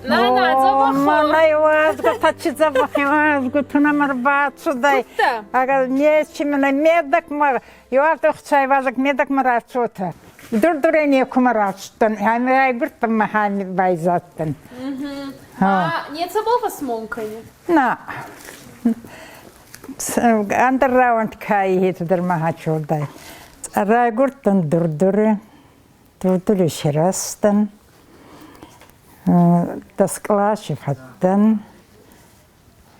На, дзӕбӕх. Мӕнӕй уӕзгутӕ чи дзӕбӕх уӕзгутӕ нӕм ӕрбацудӕй. Ага нечи мӕнӕ медӕгмӕ, иуӕрдӕхцӕйвазӕг медӕгмӕ рацотӕ. Дур-дурӕй некумӕ рацудтӕн, ӕма райгурдтӕн ма хами байзадтӕн. А нецӕбӕл фӕсмон кӕни? На. Ӕндӕр рауӕнт кайхетӕ дӕр ма хачордай. Райгурдтӕн Дур-Дури, Дур-Дури сирӕзтӕн. Дӕс къласи фӕдтӕн.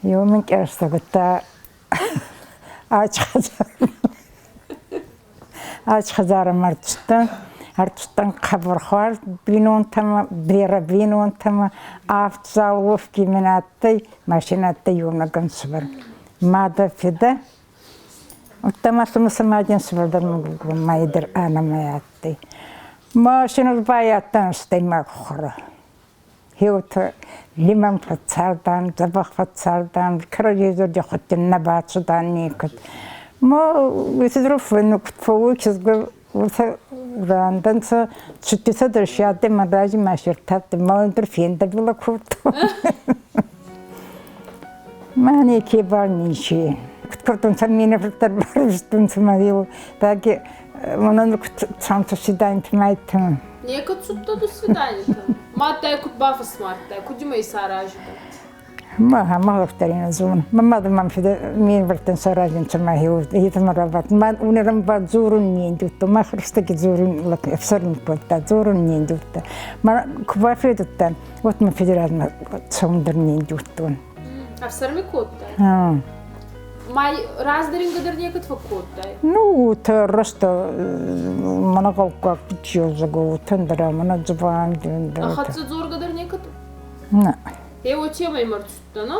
Еу мин къӕрцӕгутӕ Ач хӕдзарӕмӕ ӕрцудтӕн, ӕрцудтӕн хъӕбӕрхуар бийнонтӕмӕ, берӕ бийнонтӕмӕ, авд зал уофги мин адтӕй, машинӕ адтӕй еунӕг ӕнсувӕр. Мадӕ, фидӕ, удта ма цума сӕ мади ӕнсувӕр дӕр майдӕр ӕнӕмӕ адтӕй. Машинӕ байадтӕн стӕй мӕ хурӕ. Хеута лимӕн фӕццардан, дзӕбӕх фӕццардан, кӕрӕдзей зӕрдихудтин нӕ бацудан некӕд. Ма уотӕ куд фӕууй кизгӕ уотӕ рандӕнцӕ цудтитӕ дӕр си адтӕй мӕ рази ма си ӕртадтӕй, ма ӕндӕр фендӕбилӕ кодтон. Ма неке бар ничи. Куд кодтонцӕ минӕвӕрттӕ барвистонцӕ ма еу таки Онон цамта свиданиты Некӕд цудтӕ до свиданиты? Мадтай куд бафӕсмардтай, куд имӕ исаразидӕ? Ма ма зон. Ма мам фиде минвертен саразин ма хитма рабат. Ма унерам ба дзурун не индутта. Ма христаки дзурун лак ӕфсӕрми кодта, дзурун не индутта. Ма куба федуттан, вот ма федеразма цӕундӕр не индуттон. Ӕфсӕрми кодтай? Май раздӕр дӕр некӕд фӕккодтай? Ну, это просто мӕнӕгъӕуккаг чиозаго, тендера, мӕнӕ дзубан. А хӕццӕ дзоргӕ дӕр некӕд? На. Е уотемӕй мӕрдтӕ, на?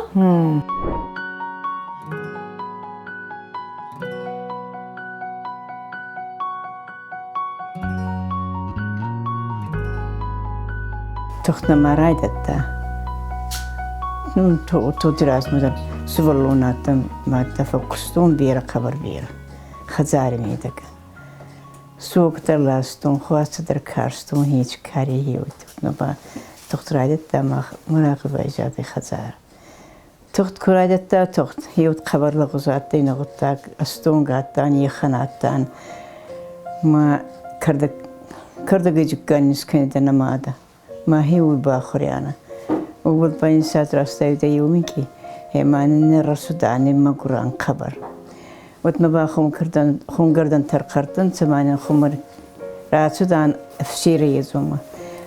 Тугъд нӕма райдӕдта. Тугъди размӕ дӕр сувӕллон адтӕн, мадта фӕккустон берӕ, хъӕбӕр берӕ, хӕдзари медӕгӕ. Сог дӕр ластон, хуасӕ дӕр карстон, хеци кари хеуӕттӕ ба тугъд райдӕдта мах мӕрагъи байзадӕй хӕдзарӕ. Тугъд ку райдӕдта, тугъд еуд хъӕбӕр лӕгъуз адтӕй нӕ гъуддаг, ӕстонг адтан, ехӕн адтан. Ма кӕрдӕг кӕрдӕгӕй джуккан искӕнидӕ нӕ мадӕ. Ма хеуй бахурианӕ. Уобӕл ба инсад растайудӕ еу минкъий, ӕма нин рацудан мӕгурӕн хъӕбӕр. Уӕд ма ба хунгӕрдӕн тӕрхъӕрттӕнцӕ ма нин хумӕр рацудан ӕфсерӕ езумӕ.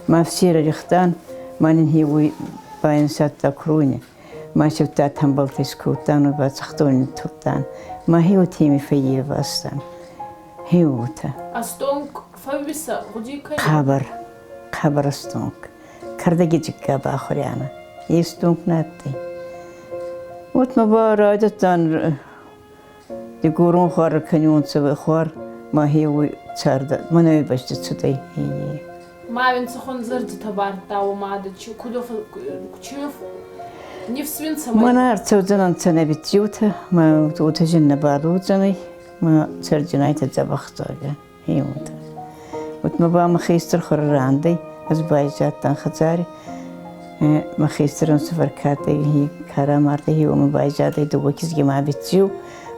Ма ӕфсерӕ рихтан, ма нин хеуй ба инсадта куруйни. Ма севта тамбалти скодтан, ба цӕхдони туртан. Ма хеутеми фӕййервазтан. Хеута. Ӕстонг фӕууисӕ гъуди кӕнӕ? Хъӕбӕр, хъӕбӕр ӕстонг. Кӕрдӕги дзикка бахурианӕ. Естонг нӕ адтӕй. Вот ма ба райдӕдтан Дигорон хуар кӕнионцӕ хуар, ма хеуй цард, мӕнӕ бӕсти цудӕй. Ма уин цӕхуӕн зӕрдитӕ бардта уомӕ чи куд чи нифс уин цӕмӕй? Мӕнӕ ӕрцӕудзӕнӕнцӕ нӕ биццеутӕ, ма уотӕ зин нӕ бадудзӕнӕй, ма цӕрдзинайтӕ дзӕбӕх зӕгъгӕ, хеуотӕ. Вот ма ба мӕ хестӕр хуӕрӕ рандӕй, ӕз байзадтӕн хӕдзари. Мӕ хестӕрӕн сувӕр ка адтӕй, ка рамардӕй, уомӕ байзадӕй дууӕ кизги ма биццеу,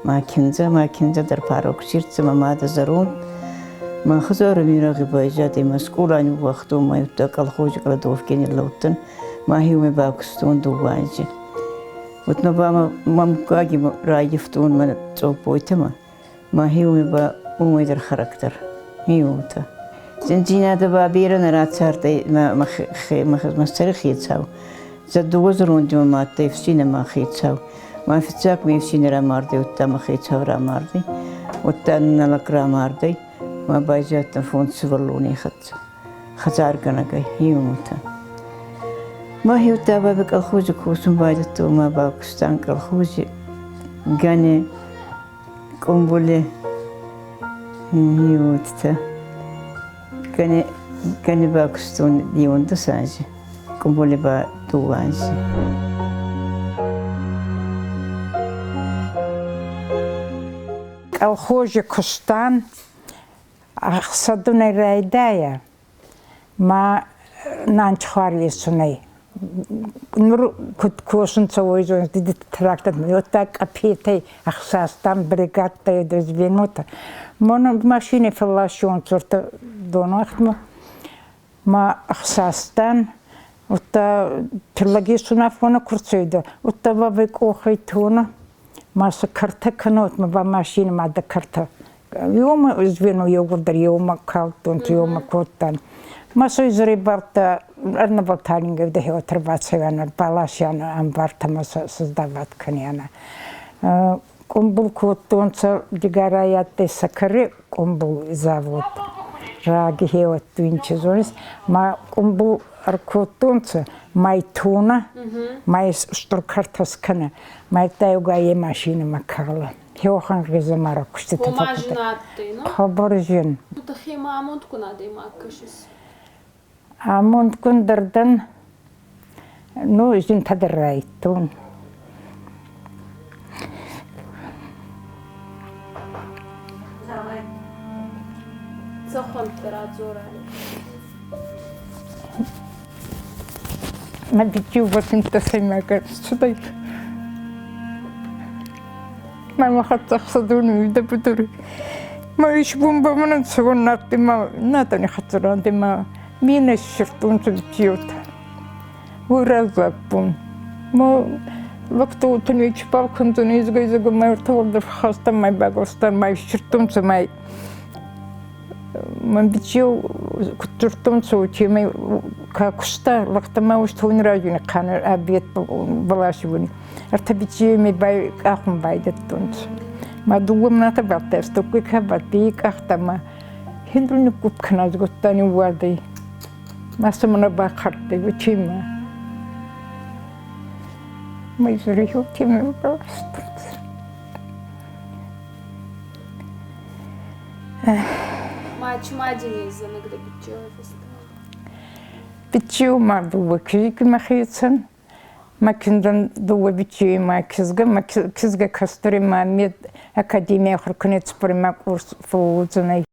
ма киндзӕ, ма киндзӕ дӕр парок сирдта, мӕ мадӕ зӕронд. Мӕ хӕдзарӕ мирӕгъи байзадӕй, мӕ скъола ниууагътон, ма удта колхози кладовки ниллӕудтӕн, ма хеуӕй бакустон дууӕ анзи. Вот ма ба мӕ муггаги раййивтон мӕ цъоппойтӕмӕ, ма хеуӕй ба уомӕй дӕр характер. Хеуотӕ. Зиндзийнадӕ ба берӕ нӕ рацардӕй мӕ сӕри хецау. За дууӕ зӕронди мӕ адтӕй ӕфсийнӕ ма хецау. Ма фиццаг ме ӕфсийнӕ рамардӕй, удта мӕ хецау рамардӕй, удта нӕ лӕг рамардӕй, ма байзадтӕн фондз сувӕллоней хӕццӕ. Хӕдзаргӕнӕгӕй, еумотӕ. Ма хеудта бабӕй колхози косун байдӕдтон, ма бакустан колхози гӕни къумбули еуотӕ. Гӕни, гӕни бакустон еуӕндӕс анзи, къумбули ба дууӕ анзи. Колхозы куыстан ӕхсӕдунӕй райдайа ма нанчхуар есунӕй. Нур куд косунцӕ, уой зонис, трактор уӕдта къапетӕй ӕхсастан бригадтӕ звенотӕ. Мон машинӕ фӕлласионцӕ донуахтмӕ ма ӕхсастан, удта тиллӕг есун афонӕ ку рцӕуидӕ, удта бабӕй къохӕй тонӕ ма сӕ кӕртӕ кӕнот, ма ба машинӕ ма дӕ кӕртӕ. Еумӕ звено еугурдӕр еумӕ калдтонцӕ, еумӕ кодтан. Ма сӕ изӕрей бартӕ ӕрнӕбӕл талингӕй дӕхе ӕрбацӕуианӕ, баласианӕ ӕмбартӕмӕ создавать кӕнианӕ. Къумбул кодтонцӕ Дигорай адтӕй сакари къумбул завод. Раги хеуӕтти ин чи зонис, ма къумбул ӕркодтонцӕ майтона, май стур картос кӕнӕ, майтайугай е машинӕмӕ кала. Хеуӕхӕн гъезӕмарӕ куститӕ Хома зин адтӕй, но? Хъӕбӕр зин. Дӕхемӕ амондгун адӕймаг кӕсис? Амондгундӕр дӕн, ну, зинтӕ дӕр райдтон. Цӕхуӕнттӕ радзорай? Мӕ бичиу бафинтӕсӕймаг цудӕй. Мама хӕццӕ ӕхсӕдуни уидӕ будури. Ма исбун ба мӕнӕн цӕуӕн надти ма надани хӕццӕ ранди ма мин иссирдтонцӕ бичиутӕ. Уой раззагбун. Ма лӕгтӕ ничбал кӕндзӕн изгӕ-изгӕ ма ӕртӕуӕлдӕр фӕххастан ма багостан ма иссирдтонцӕ ма мӕн бичиу куд дзурдтонцӕ, уотемӕй ка куста, лӕгтӕ ма устуни райони хъан обед баласи буни. Ӕртӕ бичиеми бай къахун байдӕдтонцӕ. Ма дууӕ минутӕ бадтӕй, ка бадтӕй, къахта ма хиндун никкупп кӕнӕ згудта ниууадӕй. Ма сӕмӕ бахъӕрттӕй, уотемӕ. Ма изӕри уотемӕ баластонцӕ. Ма чумадини зӕнӕг биччеу фестивал? Биччеу ма дууӕ кизги мӕхецӕн. Мӕ киндӕн дууӕ биччеуи ма кизгӕ. Мӕ кизгӕ кӕстӕри ма мед академий ахур кӕнуй цуппӕрӕймаг курс фӕууодзӕнӕй.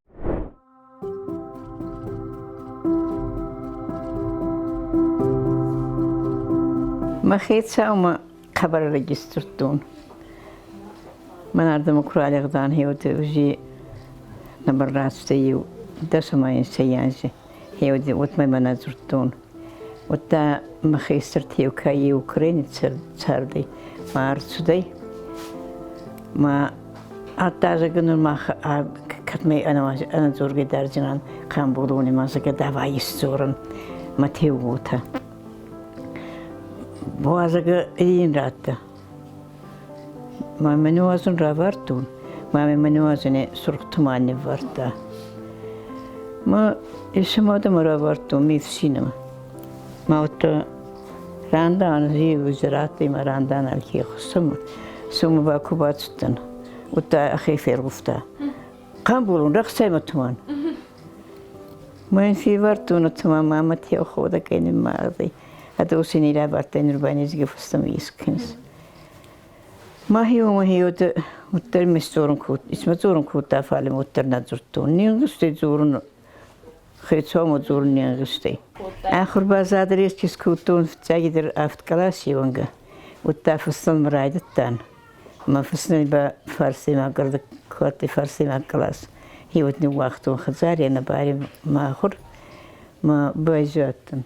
Мӕ хецаумӕ хъӕбӕр регистрдтон. Мӕн ардӕмӕ ку ралӕгъдан, хеуӕдтӕ узи нӕбал рацудӕй еу дӕс ӕма инсӕй анзи. Хеуӕдти уотемӕй мӕ нӕ дзурдтон. Удта мӕ хестӕрти еу ка Украини цардӕй, ма ӕрцудӕй. Ма ӕддазӕгӕн мах кӕдмӕ ӕнӕдзоргӕй дардзинан Хъамболони ма зӕгъгӕ давай исдзорӕн мӕ теугутӕ. Буазӕгӕ ин радта. Ма мӕ ниуазун равардтон, ма мӕ ниуазӕни сурх туман ниввардта. Ма исӕмӕ равардтон ме фсинӕмӕ. Ма удта рандан зеузи радтӕй ма рандан алке хуссӕмӕ. Сумма ба ку бацудтӕн, удта ӕхе фергъувта. Хъамболун рӕхцӕй мӕ туман. Ма ин февардтон туман ма мӕ теуходӕгӕй ниммардӕй. Ӕдосини равардта нур ба низги фӕстӕмӕ искӕнис. Ма хеуӕд уӕддӕр ме сдзорун код, исмӕ дзорун кодта, фал им уӕддӕр нӕ дзурдтон. Не нгъизтӕй дзорун, хецаумӕ дзорун не нгъизтӕй. Ахур базадӕр ести скодтон фиццагидӕр авд къласи уӕнгӕ. Удта фӕстӕмӕ райдӕдтан. Ма фӕстӕмӕ ба фарсемаг кварти фарсемаг класс. Хеуӕд ниууагътон хӕдзари ӕнӕбари мӕ ахур, ма байзадтӕн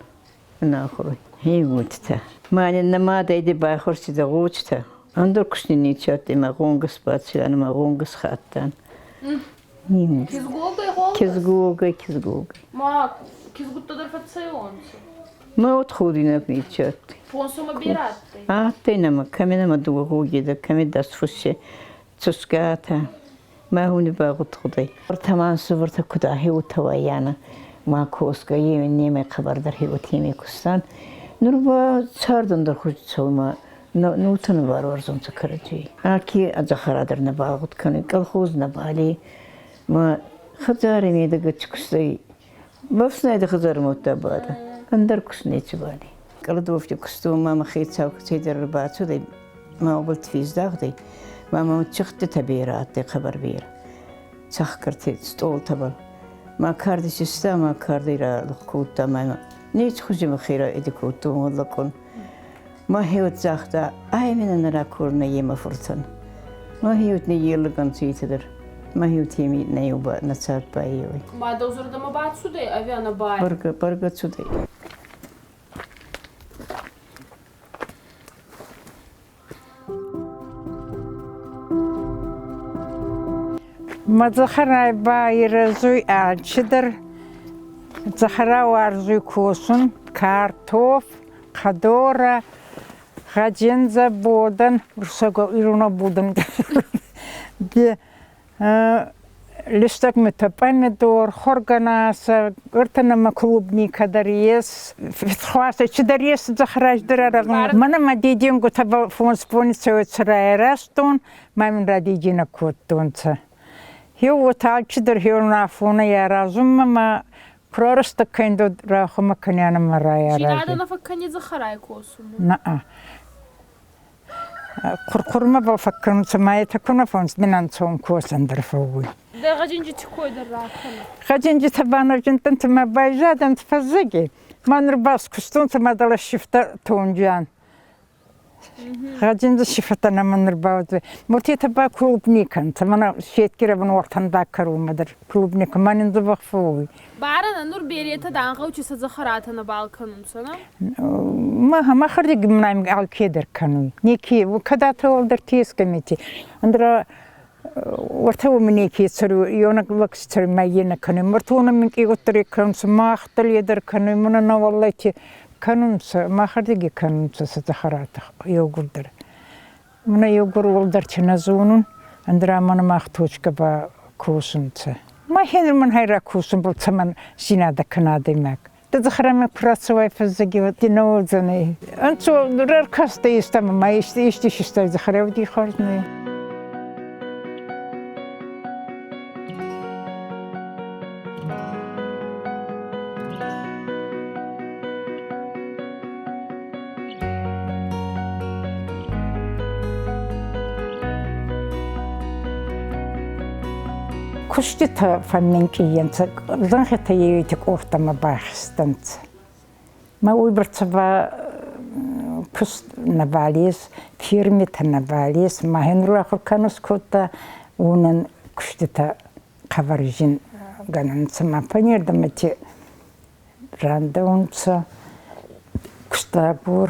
ӕнахурӕй. Хеуӕдтӕ. Мӕнӕн нӕ мадӕй ди байхуӕрстидӕ гъочтӕ. Ӕндӕр кусти неци адтӕй, мӕ гъонгӕс бацӕуӕн ӕма гъонгӕс хаттан. Кизгогӕй гъонгӕс? Кизгогӕй, кизгогӕй. Ма кизгуттӕ дӕр фӕццӕуонцӕ? Мӕ уод ходуйнаг неци адтӕй. Фонсомӕ берӕ адтӕй? Адтӕй нӕмӕ, кӕми нӕмӕ дууӕ гъоги дӕр, кӕми дӕс фусси цусгӕтӕ. Мӕ хуни багъуд гъудӕй. Ӕртӕмӕн сувӕртӕ куд ӕхе уотӕ уаййанӕ. Ма косгӕ немӕ хъӕбӕрдӕр хеуотеми кустан. Нур ба цардӕндӕр хузи цӕуй ма нутӕ нӕ баруарзунцӕ кӕрӕдзей. Аки ӕдзӕхӕра дӕр нӕ багъуд кӕнуй, колхоз нӕбал ӕй. Ма хӕдзари медӕгӕ ци кустӕй бафснайдӕ хӕдзармӕ удта бадӕ. Ӕндӕр куст нецибал ӕй. Кълодовки кустон ма мӕ хецау кӕцӕйдӕр ӕрбацудӕй, ма уобӕл фездагъдӕй. Ма мӕ цихтитӕ берӕ адтӕй, хъӕбӕр берӕ. Цӕхгӕртӕ стъолтӕбӕл. Мӕ карди систа, мӕ кардӕй ралух кодта ма неци хузи мӕхе раиди кодтон уӕллакъон. Мӕхе загъта, ай мин ракорна ема фуртӕн. Мӕхе не елган цитӕдӕр. Мӕхе теми нӕ нӕ цард байеуй. Ма дӕу зӕрдӕмӕ бацудӕй ӕви ӕнӕбай? Бӕргӕ, бӕргӕ цудӕй. Ма дзӕхӕрай ба ирӕзуй алчидӕр. Дзӕхӕра уарзуй косун, картоф, хъӕдорӕ, гъӕдиндзӕ, бодӕн, иронау бодӕн Листӕг митӕ пъамидор, хоргӕнасӕ, ӕртӕнӕмӕ клубника дӕр ес, хуасӕ чидӕр ес дзӕхӕраздӕр ӕрӕгъ. Мӕнӕ ма деденгутӕбӕл фондз бони цӕуӕцӕрайарӕзтон, ма мин радеденӕг кодтонцӕ. Еу уотӕ алчидӕр хеуон афонӕй аразунмӕ ма проросток кӕндо рахумӕ кӕнӕнӕмӕ райарази. Зийнадӕ нӕ фӕккӕни дзӕхӕрай косунмӕ? На. Хъур-хъурмӕбӕл фӕккӕнунцӕ ма етӕ ку нӕ фонс мин ӕнцон косӕн дӕр фӕууй. Дӕ гъӕдинджити кой дӕр ракӕнӕ. Гъӕдинджитӕ банӕвджинтӕнцӕ ма байзадӕнцӕ фӕззӕги. Ма нур баскустонцӕ ма дӕлӕ сифтӕ тонджиан. Гъӕдиндзӕ сифтӕ нӕмӕ нур баудзӕй. Муртетӕ ба клубника нцӕ. Мӕнӕ сетки рӕбун уортӕндаг кӕрунмӕ дӕр клубника ма нин дзӕбӕх фӕууй. Барӕнӕ нур беретӕ дангъӕучи сӕ дзӕхӕратӕ нӕбал кӕнунцӕ, нӕ? Махӕрдиги алкедӕр кӕнуй. Неке, кӕд уӕлдӕр тескӕмити. Андра уӕртӕ уоми неке цӕруй, ёнаг лӕг цӕруй, ма е нӕ кӕнуй. Мартона минкъий уоддӕр кӕнунцӕ, мах дӕр е дӕр кӕнуй, мӕнӕ нӕ уӕллӕйти кӕнунцӕ, махӕрдиги кӕнунцӕ сӕ дзӕхӕратӕ еугурдӕр. Мӕнӕ еугур уӕлдӕр чи нӕ зонун, ӕндӕра мӕнӕ мах точкӕ ба косунцӕ. Мӕхе мӕн хайра косун был цӕмӕн зийнадӕ кӕна адӕймаг. Дӕ дзӕхӕрамӕ ку рацӕуай фӕззӕги, уӕд ди нӕ уодзӕнӕй. Ӕнцо ӕркастӕй истӕмӕ ма исти исти систай дзӕхӕрӕуди хуарз нӕй. Куститӕ фӕмминкъиййӕнцӕ, зӕнхитӕ еуети къохтӕмӕ бахизтӕнцӕ. Ма уойбӕрцӕ ба куст нӕбал ес, фирмитӕ нӕбал ес. Мӕхе нур ахур кӕнун кодта, уонӕн куститӕ хъӕбӕр зин гӕнӕнцӕ. Ма фӕйнердӕмӕти рандӕунцӕ кустагор.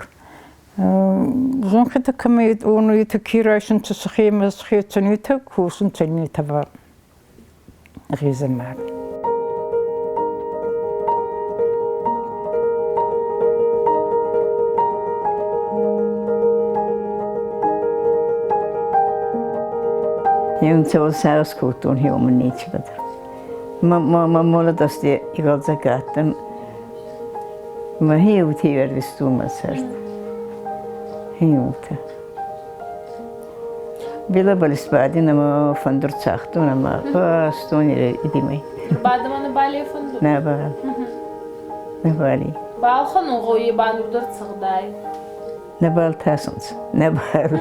Зӕнхитӕ кӕмӕ уонуйтӕ ке райсунцӕ сӕхемӕ сӕхецӕн косунцӕ иннетӕ ба гъезӕмар. Еунцӕбӕл сагъӕс кодтон, хеуонмӕ неци бадӕр. Ма молодости игъӕлдзӕг адтӕн. Ма хеути ӕрвистон мӕ цард. Хеутӕ. Билӕбӕл исбадин ӕма фӕндур цагътон ӕма бастон идимӕй. Бадӕмӕ нӕ бале фӕндур? Нӕбал. Нӕбали. Балхӕнун гъӕуй ба нур дӕр цӕгъдай. Нӕбал тасунцӕ. Нӕбал.